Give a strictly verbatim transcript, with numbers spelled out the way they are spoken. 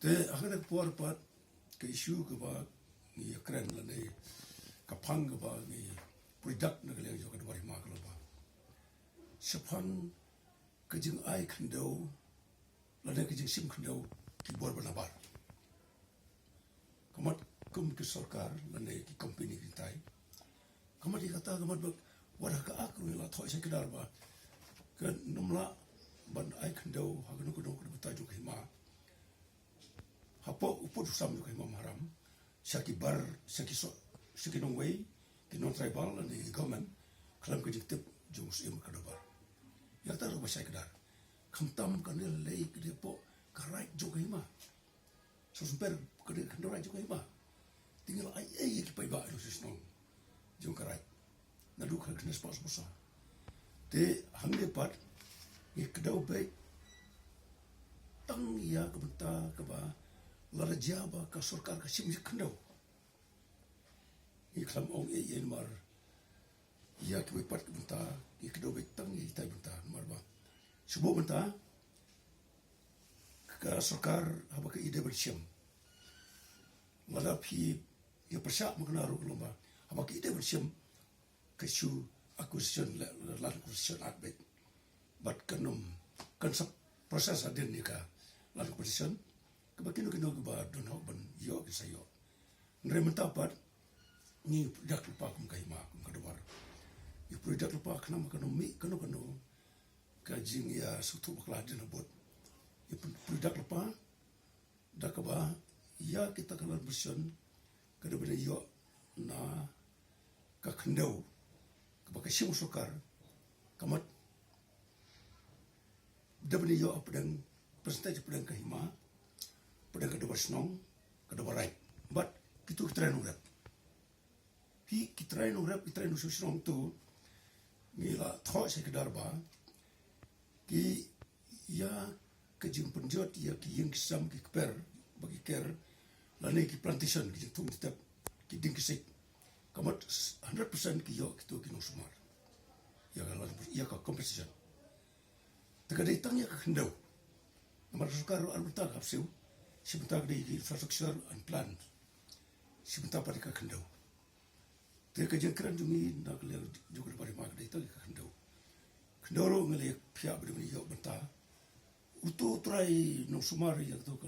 Te ha kane ka por pat ka issue kaba ngi ïa kren lane ka phang kaba ngi pyrshah na ka liang jong ka dorbar hima ka long ba shaphang ka jingai khyndew lane ka jingshim khyndew ki bor ba nabar. Ka mut kum ki sorkar lane ki company ki tai. Ka mut ïa kata ka mut ba wat ha ka Act ruh la thoh sha ki dar ba kan ym lah ban ai khyndew ha kano kano ka bynta jong ka hima. Hapoh u pud u sam jong ka hima Maharam sha ki bar, sha ki so, sha ki nongwei, ki non tribal lane ki government khlem ka jingtip jong u syiem ka dorbar. Ïa kata ruh ba shai kdar. Khamtam kane lei ka dei hapoh ka right jong ka hima. Sngewsynei ka dei ka right jong ka hima. Te ngi la ai ei ïa ki paidbah jong shisnong jong ka right. Naduh ka khyndai spah spah. Te hangne pat ngi kdew beit tang ïa ka bynta kaba lada jia ba ka sorkar ka shim ïa ka khyndew. Ngi khlem ong ei ei namar ïa kiwei pat ki bynta ngi kdew beit tang ïa kita ki bynta namar ba shu buh bynta ka sorkar haba ka ïadei ban shim. Lada phi ïa pyrshah ma kane ruh ka long ba haba ka ïadei ban shim ka shu acquisition la, la, land acquisition act beit. Bad kan ym, kan sa process hadien ïa ka land acquisition kaba kino kino kiba don hok ban ïoh kin sa ïoh. Hynrei mynta pat ngi pyrshah lypa kum ka hima kum ka dorbar. Ngi pyrshah lypa khnang ba kan ym mih kano kano ka jingïasngewthuh bakla hadien habud. Ngi pyrshah lypa da kaba ïa kita ka land acquisition ka dei ban ïoh na ka khyndew kaba ka shim u sorkar. Ka mut dei ban ïoh hapdeng percentage hapdeng ka hima, hapdeng ka dorbar shnong, ka dorbar raid. Bad kito ki trai nongrep. Phi ki trai nongrep, ki trai nongshong shnong to ngi la thoh sha ki dar ba ki ïa ka jingpynjot ïa ki ïing ki sem ki kper ba ki ker lane ki plantation ki jingthung jingtep ki dieng ki siej. Ka mut hundred percent ki ïoh kito ki nongsumar ïa ka, ïa ka compensation. Te ka dei tang ïa ka khyndew. Namar ka sorkar ruh ar bynta ka hap siew, shi bynta ka dei ki infrastructure and plan, shi bynta pat ka khyndew. Te ka jingkren jong ngi na ka liang jong ka dorbar hima ka dei tang ïa ka khyndew. Khyndew ruh ngi la ïa phiah ba dei ban ïoh bynta. Uto u trai nongsumar ïa kato ka